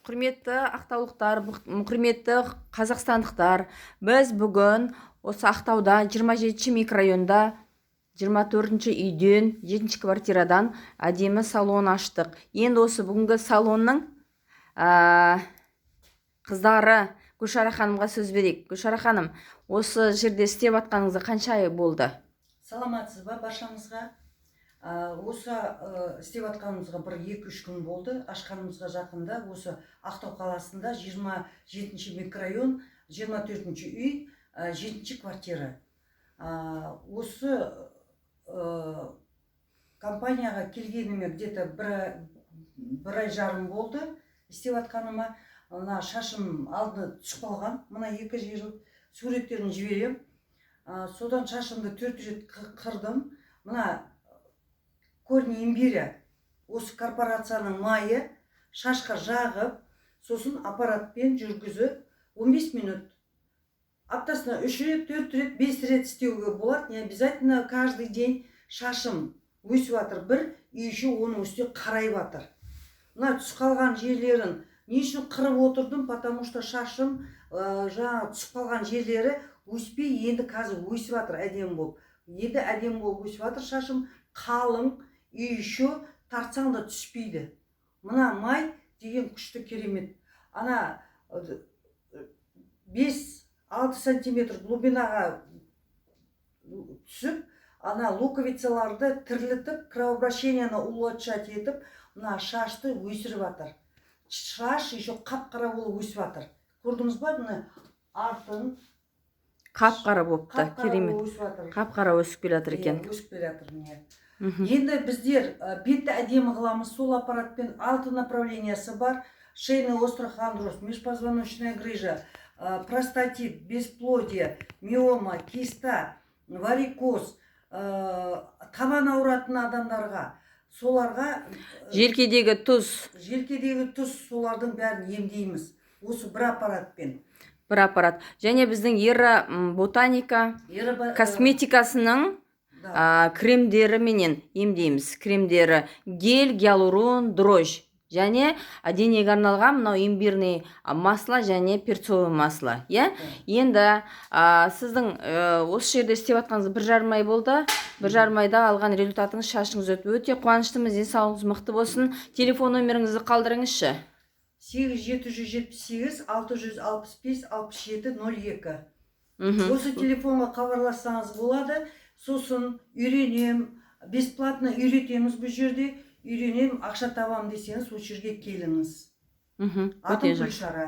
Құрметті ақтаулықтар, құрметті қазақстандықтар, біз бүгін осы Ақтауда 27 микрорайонда 24 үйден 7 квартирадан әдемі салон аштық. Енді осы бүгінгі салонның қыздары Гүлшара ханымға сөз берейік. Гүлшара ханым, осы жерде істеп жатқаныңызға қанша ай болды? Саламатсыз ба баршаңызға! Осы істеп жатқанымызға бір 2-3 күн болды, ашқанымызға жақында. Осы Ақтау қаласында 27 микрорайон, 24 үй, 7 квартира. Осы компанияға келгеніме где-то бір ай жарым болды істеп жатқаныма. Мына шашым алды түсіп қалған, мына екі жері, суреттерін жіберемін. Содан шашымды төрт рет қырдым. Мына «Корни имбиря», осы корпорацияның майы, шашқа жағып, сосын аппаратпен жүргізіп 15 минут, аптасына үш рет, төрт рет, бес рет істеуге болады, не обязательно каждый день. Шашым өсіп жатыр бір, и еще оның үстіне қарайып жатыр. Мына түсіп қалған жерлерін не үшін қырып отырдым? Потому что шашым жаңағы түсіп қалған жерлері өспей, енді қазір өсіп жатыр әдемі болып. Енді әдемі болып өсіп жатыр шашым, қалың, и еще тартсаң да түспейді. Мына май деген күшті, керемет. Ана 5-6 сантиметр глубинаға түсіп, ана луковицаларды тірілтіп, кровообращениені улучшать етіп, мына шашты өсіріп жатыр. Шаш еще қап қара болып өсіп жатыр, көрдіңіз ба мына артын? Қап қара болыпты. Қап қара Керемет. болып өсіп жатыр. Қап қара өсіп келе жатыр екен. Иә, өсіп келе жатыр, міне. Енді біздер бетті әдемі қыламыз сол аппаратпен. Алты направлениясы бар: шейный остеохондроз, межпозвоночная грыжа, простатит, бесплодие, миома, киста, варикоз, табан ауыратын адамдарға, соларға. Желкедегі тұз. Желкедегі тұз, солардың бәрін емдейміз осы бір аппаратпен. Бір аппарат. Және біздің Эра Ботаника косметикасының Да. Кремдеріменен емдейміз. Кремдері: гель, гиалурон, дрожь және денеге арналған мынау имбирный масло және перцовый масло, иә. Енді сіздің осы жерде істеп жатқаныңыз 1,5 ай болды. 1,5 айда алған результатыңыз, шашыңыз өтіп, өте қуаныштымыз. Денсаулығыңыз мықты болсын. Телефон номеріңізді қалдырыңызшы. 8 778 665 67 02. Осы телефонға хабарлассаңыз болады. Сосын үйренем, бесплатно үйретеміз бұл жерде. Үйренем, ақша табамын десеңіз, осы жерге келіңіз. Өте Атым жақсы. Гүлшара.